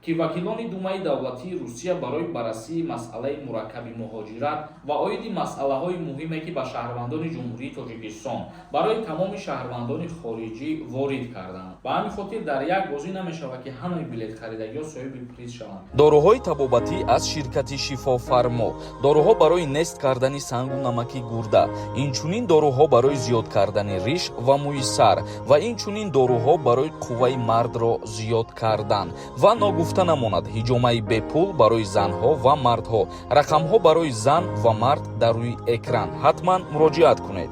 Ки вакилони Думаи давлатии Русия барои баррасии масъалаи мураккаби муҳоҷират ва оиди масъалаҳои муҳиме, ки ба шаҳрвандони Ҷумҳурии Тоҷикистон, барои тамоми шаҳрвандони хориҷӣ ворид карданд. Ба ҳамин хотир дар як бозӣ намешавад, ки ҳамаи билетхаридагиҳо соҳиби приз шаванд. Доруҳои табобатӣ аз ширкати «Шифофармо», доруҳо барои нест кардани сангу намаки гурда, инчунин доруҳо барои зиёд кардани риш ва мӯи сар ва инчунин доруҳо барои қувваи мардро зиёд кардан. Ва ногуфта намонад, ҳиҷомаи бепул барои занҳо ва мардҳо. Рақамҳо барои зан ва мард дар рӯи экран, ҳатман муроҷиат кунед.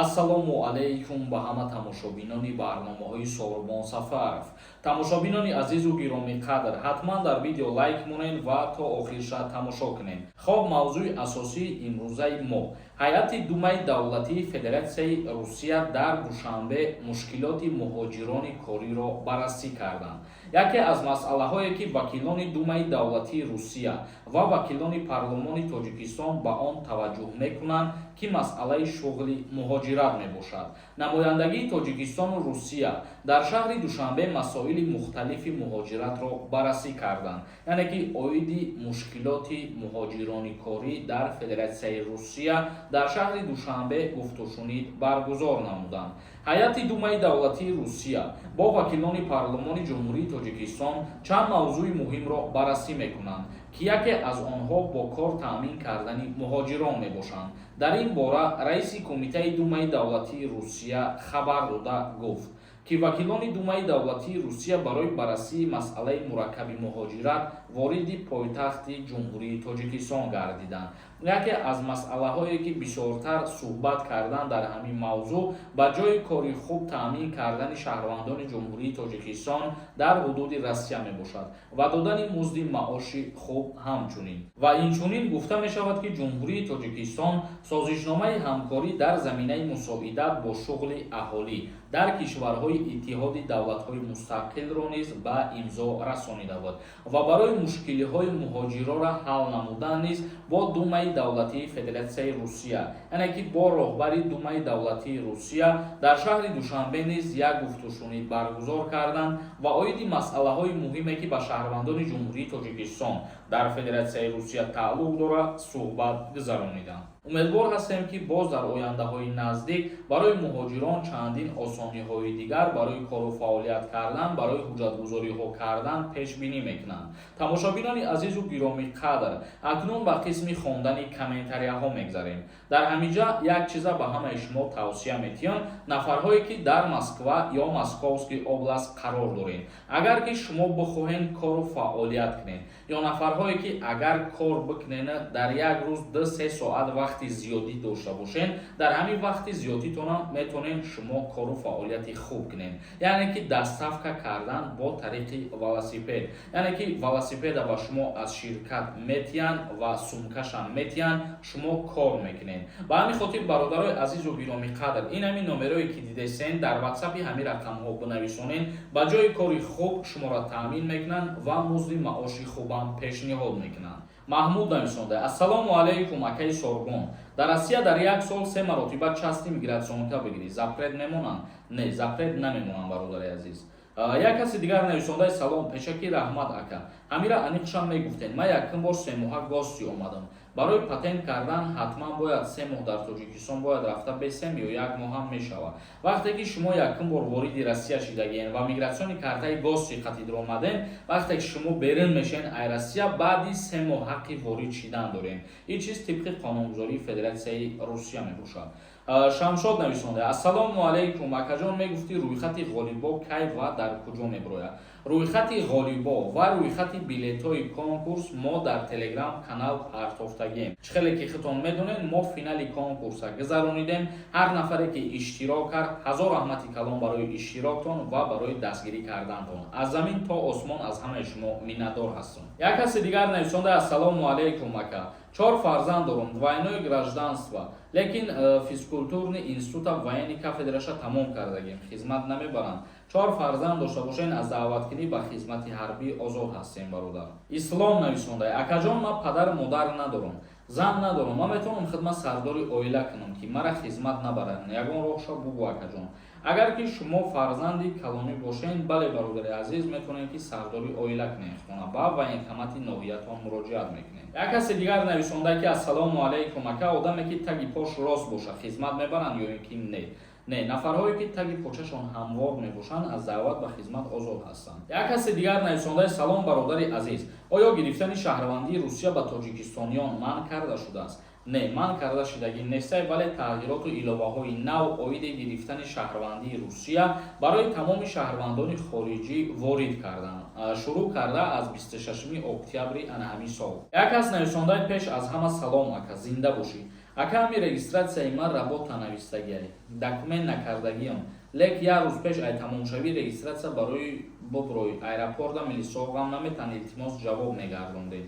Ассалому алайкум ба ҳама тамошобинони барномаҳои Сорбон Сафаров. Тамошобинони азизу гиромиқадр, ҳатман дар видео лайк монед ва то охирша тамошо кунед. Хоб, мавзӯи асосии имрӯзаи мо: ҳайати Думаи давлатии Федератсияи Русия дар Душанбе мушкилоти муҳоҷирони кориро баррасӣ карданд. Яке аз масъалаҳое, ки вакилони Думаи давлатии Русия ва вакилони парлумони Тоҷикистон ба он таваҷҷӯҳ мекунанд, ки масъалаи шуғли муҳоҷират мебошад. Намояндагии Тоҷикистону Русия дар шаҳри Душанбе масоили мухталифи муҳоҷиратро баррасӣ карданд, яъне ки оиди мушкилоти муҳоҷирони корӣ дар Федератсияи Русия дар шаҳри Душанбе гуфтушунид баргузор намуданд. Ҳайати Думаи давлатии Русия бо вакилони парлумони Ҷумҳурии Тоҷикистон чанд мавзӯи муҳимро баррасӣ мекунанд, ки яке аз онҳо бо кор таъмин кардани муҳоҷирон мебошанд. Дар ин бора раиси кумитаи Думаи давлатии Русия хабар дода гуфт, ки вакилони Думаи давлатии Русия барои баррасии масъалаи мураккаби муҳоҷират вориди пойтахти Ҷумҳурии Тоҷикистон гардиданд. Яке аз масъалаҳое, ки бисёртар суҳбат кардан дар ҳамин мавзӯъ, ба ҷои кори хуб таъмин кардани шаҳрвандони Ҷумҳурии Тоҷикистон дар ҳудуди Россия мебошад ва додани музди маоши хуб ҳамчунин. Ва инчунин гуфта мешавад, ки Ҷумҳурии Тоҷикистон созишномаи ҳамкорӣ дар заминаи мусоидат бо шуғли аҳолӣ дар кишварҳои Иттиҳоди давлатҳои мустақилро низ ба имзо расонида буд ва барои мушкилиҳои муҳоҷироро ҳал намудан низ бо Думаи давлатии Федератсияи Русия, яъне ки бо роҳбари Думаи давлатии Русия дар шаҳри Душанбе низ як гуфтушунид баргузор карданд ва оиди масъалаҳои муҳиме, ки ба шаҳрвандони Ҷумҳурии Тоҷикистон дар Федератсияи Русия тааллуқ дорад, суҳбат гузарониданд. Умедвор ҳастем, ки боз дар ояндаҳои наздик барои муҳоҷирон чандин осониҳои дигар барои кору фаъолият кардан, барои ҳуҷҷатгузориҳо кардан пешбинӣ мекунанд. Тамошобинони азизу гиромиқадр, акнун ба қисми хондани комментарияҳо мегзарем. Дар ҳаминҷа як чиза ба ҳамаи шумо тавсия метиҳам: нафарҳое, ки дар Москва ё Московский область қарор доред, агар ки шумо бихоҳед кору фаъолият кунед ё нафарҳое, ки агар кор бикунед, дар як рӯз 2-3 соат вақти зиёдӣ дошта бошед, дар ҳамин вақти зиёдитонам метавонед шумо кору фаъолияти хуб кунед, яъне ки доставка кардан бо тариқи велосипед, яъне ки велосипеда ба шумо аз ширкат метиҳанд ва сумкашам метиҳанд, шумо кор мекунед. Ба ҳамин хотир, бародарои азизу гиромиқадр, ин ҳамин номерое, ки дидесен, дар ватсапи ҳамин рақамҳо бинависонед, ба ҷои кори хуб шуморо таъмин мекунанд ва музди маоши хубам пешниҳод мекунанд. Маҳмуд нависонда: «Ассалому алайкум, акаи Сорбон. Дар Россия дар як сол се маротиба частный миграционка бигирӣ, запрет мемонанд?» Не, запрет намемонанд, бародари азиз. Як каси дигар нависондаи: «Салом, пешакӣ раҳмат, ака. Ҳамира аниқшам мегуфтем. Ман якум бор 3 моҳа гости омадам. Барои патент кардан ҳатман бояд 3 моҳ дар Тоҷикистон бояд рафта бесем ё як моҳ ҳам мешавад?» Вақте ки шумо якум бор вориди Россия шидагиен ва миграционный картаи гости қатидро омаден, вақте ки шумо берун мешавен ай Россия, баъди 3 моҳ ҳаққи ворид шидан дорем. Ин чиз тибқи қонунгузории Федератсияи Русия мебошад. Шамшод нависонда: «Ассалому алайкум, акаҷон. Мегуфтӣ, рӯйхати ғолибо кай ва дар куҷо мебирояд?» Рӯйхати ғолибо ва рӯйхати билетҳои конкурс мо дар Телеграм канал партофтагием. Чӣ хеле ки худтон медонед, мо финали конкурса гузаронидем. Ҳар нафаре, ки иштирок кард, ҳазор раҳмати калон барои иштироктон ва барои дастгирӣ кардантон. Аз замин то осмон аз ҳамаи шумо миннатдор ҳастам. Як каси дигар нависонда: «Ассалому алайкум, ака. Чор фарзанд дорум, двойное гражданство, лекин физкультурный института военный кафедраша тамом кардагим, хизмат намебаранд. Чор фарзанд дошта бошен, аз даъваткунӣ ба хизмати ҳарбӣ озод ҳастем, бародар. Ислом нависонда: «Акаҷон, ман падару модар надорам, зан надорам, ман метавонам хидмат сардори оила кунам, ки мара хизмат набаранд? Ягон роҳша бугӯ, акаҷон». Агар ки шумо фарзанди калонӣ бошен, бале, бародари азиз, метавонед, ки сардори оила кунед хона, ба военкомати ноҳиятон муроҷиат мекунед. Як касе дигар нависонда, ки: «Ассалому алайкум, ака, одаме ки таги пош рост боша, хизмат мебаранд ё ин ки не?» Не, нафарҳое ки таги почашон ҳамвор мебошанд, аз даъват ба хизмат озод ҳастанд. Як касе дигар нависондаи: «Салом, бародари азиз, оё гирифтани шаҳрвандии Русия ба тоҷикистониён манъ карда шудааст?» Не, манъ карда шудагӣ нестай, вале тағйироту иловаҳои нав оиди гирифтани шаҳрвандии Русия барои тамоми шаҳрвандони хориҷӣ ворид карданд, шурӯъ карда аз 26 октябри ана ҳамин сол. Як кас нависондаи: «Пеш аз ҳама салом, ака, зинда бошӣ. Ака, ҳами регистратсияи ман работа навистагиай, документ накардагиам, лек як рӯз пеш ай тамомшавии регистратсия барои буброй аэропорта милисоғам наметан, илтимос, ҷавоб мегардондед».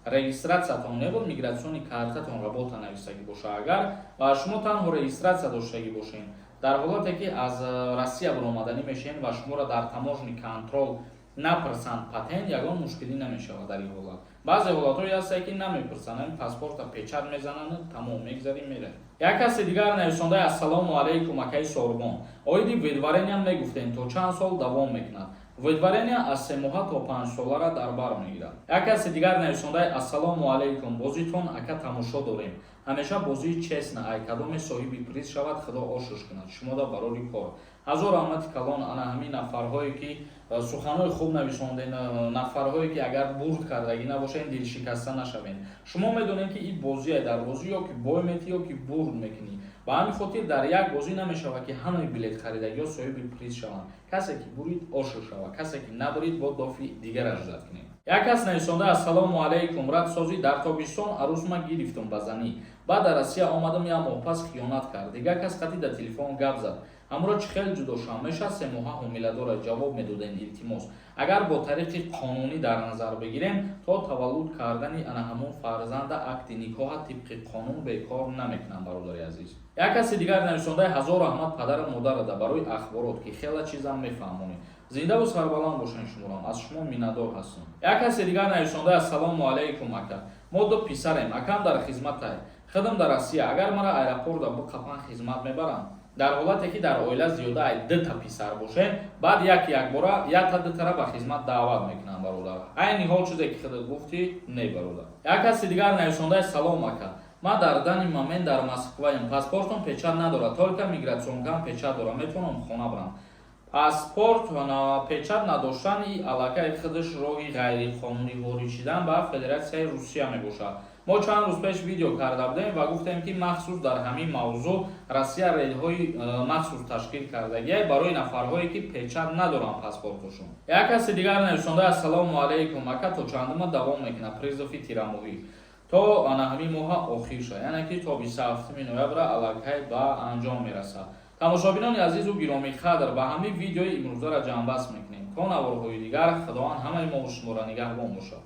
Регистратсиятон небуд, миграционный картатон работа навистагӣ боша агар ва шумо танҳо регистратсия доштагӣ бошед, дар ҳолате ки аз Россия баромаданӣ мешавед ва шуморо дар таможенный контроль напурсанд патент, ягон мушкилӣ намешавад. Дар ин ҳолат баъзе ҳолатҳое ҳастае, ки намепурсанд, ҳамин паспорта печать мезананд, тамом, мегзарӣ, меравӣ. Як касе дигар нависондаи: «Ассалому алайкум, акаи Сорбон, оиди выдворения мегуфтем, то чанд сол давом мекунад?» Выдворения аз 3 моҳа то 5 солара дар бар мегирад. Як касе дигар нависондаи: «Ассалому алайкум, бозитон, ака, тамошо дорем ҳамеша, бозии честно, ай кадоме соҳиби приз шавад, Худо ошуш кунад шумода, барори кор». Ҳазор раҳмати калон ана ҳамин нафарҳое ки суханҳои хуб нависонден. Нафарҳое ки агар бурд кардагӣ набошед, дилшикаста нашавед. Шумо медонед, ки ин бозие, дар бозӣ ё ки бой метӣ, ё ки бурд мекунӣ. Ба ҳамин хотир дар як бозӣ намешавад, ки ҳамаи билетхаридагиҳо соҳиби приз шаванд. Касе ки бурид, ошур шавад, касе ки набурид, бо дофи дигараш зад кунед. Як кас нависонда: «Ассалому алайкум, радсозӣ, дар тобистон арӯсма гирифтум ба занӣ, баъд дар Россия омадам, як моҳ пас хиёнат кард, дигар кас қатӣ дар телефон гап зад. Ҳамро чӣ хел ҷудо шавам? Меша 3 моҳа ҳомиладора, ҷавоб медодем, илтимос». Агар бо тариқи қонунӣ дар назар бигирем, то таваллуд кардани ана ҳамон фарзанда акди никоҳа тибқи қонун бекор намекунам, бародари азиз. Як каси дигар нависондаи: «Ҳазор раҳмат падару модарада барои ахборот, ки хела чизам мефаҳмонед. Зиндаву сарбаланд бошед, шуморам аз шумо миннатдор ҳастам». Як каси дигар нависондаи: «Ассалому алайкум, ака, мо ду писарем, акам дар хизматай, худам дар Россия. Агар мара аэропорта биқапан, хизмат мебарам?» Дар ҳолате ки дар оила зиёда ай дута писар бошед, баъд як якбора якта дутара ба хизмат даъват мекунанд, бародар. Айни ҳол чизе ки худат гуфтӣ, не, бародар. Як каси дигар нависондаи: «Салом, ака, ман дар данный момент дар Москваем, паспортам печать надорад, только миграционкам печать дорам, метавонам хона барам?» Паспорт печать надоштани аллакай худаш роҳи ғайриқонунӣ ворид шидан ба Федератсияи Русия мебошад. Мо чанд рӯз пеш видео карда будем ва гуфтем, ки махсус дар ҳамин мавзӯъ Россия рейдҳои махсус ташкил кардагиай барои нафарҳое ки печать надоранд паспортошон. Як каси дигар нависонда: «Ассалому алайкум, ака, то чандума давом мекунад призыви тирамоҳӣ?» То ана ҳамин моҳа охир шад, яъне ки то 27 ноябра аллакай ба анҷом мерасад. Тамошобинони азизу гиромиқадр, ба ҳамин видеои имрӯзаро ҷамъбаст мекунем. То наворҳои дигар, Худованд ҳамаи мову шуморо нигаҳбон бошад.